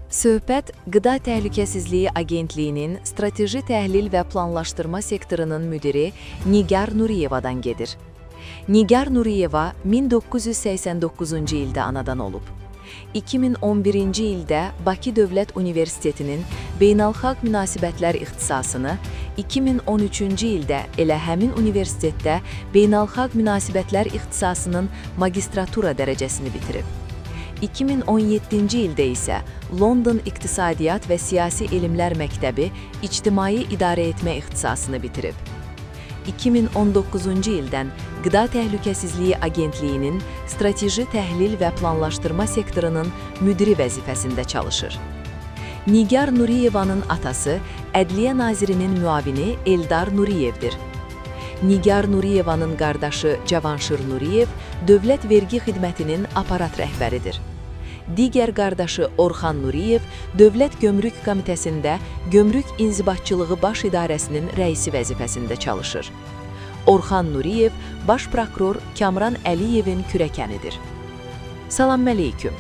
Söhbət Qida Təhlükəsizliyi Agentliyinin Strateji Təhlil və Planlaşdırma sektorunun müdiri Nigar Nuriyevadan gedir. Nigar Nuriyeva 1989-cu ildə anadan olub. 2011-ci ildə Bakı Dövlət Universitetinin Beynəlxalq Münasibətlər ixtisasını, 2013-cü ildə elə həmin universitetdə Beynəlxalq Münasibətlər ixtisasının magistratura dərəcəsini bitirib. 2017-ci ildə isə London İqtisadiyyat və Siyasi Elmlər Məktəbi İctimai İdarəetmə ixtisasını bitirib. 2019-cu ildən Qida Təhlükəsizliyi Agentliyinin Strateji Təhlil və Planlaşdırma sektorunun müdiri vəzifəsində çalışır. Nigar Nuriyevanın atası Ədliyyə Nazirinin müavini Eldar Nuriyevdir. Nigar Nuriyevanın qardaşı Cavanşir Nuriyev Dövlət Vergi Xidmətinin aparat rəhbəridir. Digər qardaşı Orxan Nuriyev Dövlət Gömrük Komitəsində Gömrük İnzibatçılığı Baş İdarəsinin rəisi vəzifəsində çalışır. Orxan Nuriyev baş prokuror Kamran Əliyevin kürəkənidir. Salam əleyküm.